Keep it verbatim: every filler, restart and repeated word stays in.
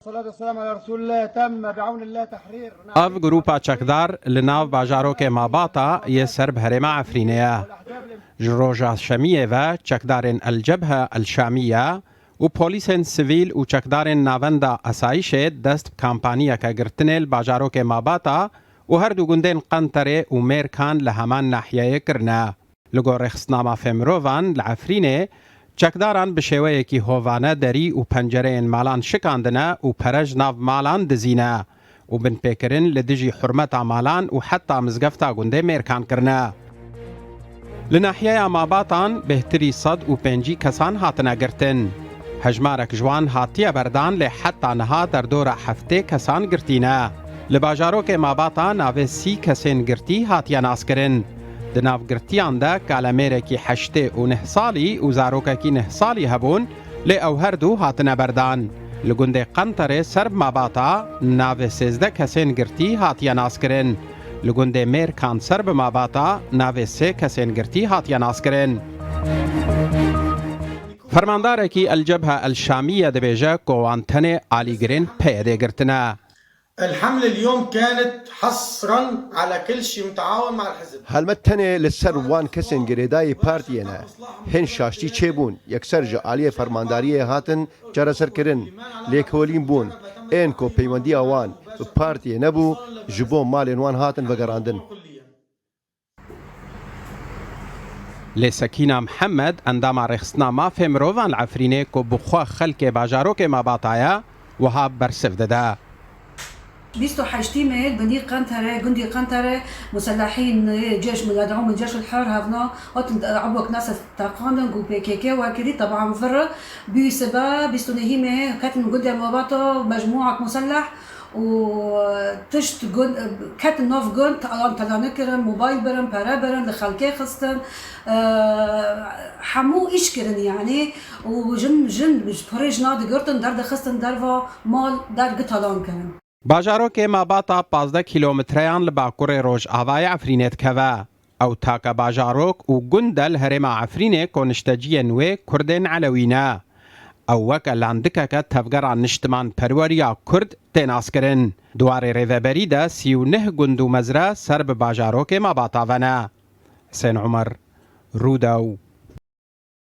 والصلاة والسلام على رسول الله. تم بعون الله تحرير. Ev grûpa çekdar li nav bajarokê Mabata yê ser bi herêma Efrînê ye. Ji roja Şemiyê ve çekdarên El Cebhe El Şamiye û polîsên sivîl û çekdarên Navenda Asayişê dest bi kampaniyeke girtinê li bajarokê Mabata û her du gundên Qenterê û Mêrkan li heman nahiyeyê kirine. Li gor rêxistina mafê mirovan li Efrînê, çekdaran bi şêweyekî hovane derî û pencereyên malan şikandine û pere ji nav malan dizîne û binpêkirin li dijî hurmeta malan û heta mizgefta gundê Mêrkan kirine. Li nahiyeya Mabatan bêhtirî sed û pêncî kesan hatine girtin. Hejmarek ji wan hatiye berdan, lê heta niha derdora heftê kesan girtî ne. Li bajarokê Mabata navê sî kesên girtî hatiye naskirin. Di nav girtiyan de kalemêrekî heştê û neh salî û zarokekî neh salî hebûn, lê ew her du hatine berdan. Li gundê Qenterê ser bi Mabata navê sêzdeh kesên girtî hatiye naskirin. Li gundê Mêrkan ser bi Mabata navê sê kesên girtî hatiye naskirin. Fermandarekî El Cebhe El Şamiye dibêje ku wan tenê alîgirên P Y D'ê girtine. الحملة اليوم كانت حصرا على كل شيء متعاون مع الحزب. Helmet tenê li ser wan kesên girêdayî partiyê ne. Hin şaştî çêbûn, yekser ji aliyê fermandariyê hatin çareserkirin, lêkolîn bûn. Ên ku peywendiya wan bi partiyê nebû, ji bo malên wan hatin vegerandin. Lê Sekîna Mihemed, endama Rêxistina Mafê Mirovan li Efrînê ku bi xwe xelkê bajarokê Mabata ye, wiha bersiv dide. Bîst û heştî mê li binî Qentere, gundî Qentere, muselehîn, ê, cêş, yed'û min cêş el-hur, hevna hatin, e, ebok nase teqandin ku P K K wekirî, teban vir bî sibe, bîst û nehî mê ketin gundê Mabata, mecmûak museleh, û tişt gund, ketin nav gund, alan telane kirin, mobayl birin, pere birin, li xelkê xistin. E, hemû îş kirin yanî. Û jin, jin ji pirê jina digirtin, derdixistin derva mal, dergi talan kirin. Bajarokê Mabata pazdeh kîlometreyan li bakurê rojavayê Efrînê dikeve. Ew take bajarok û gund e li herêma Efrînê ku nişteciyên wê Kurdên Elewî ne. Ew weke landikeke tevgera niştimanperweriya Kurd tê naskirin. Di warê rêveberî de sî û neh gund û mezre ser bi bajarokê Mabata ve ne. Husên Umer, Rûdaw,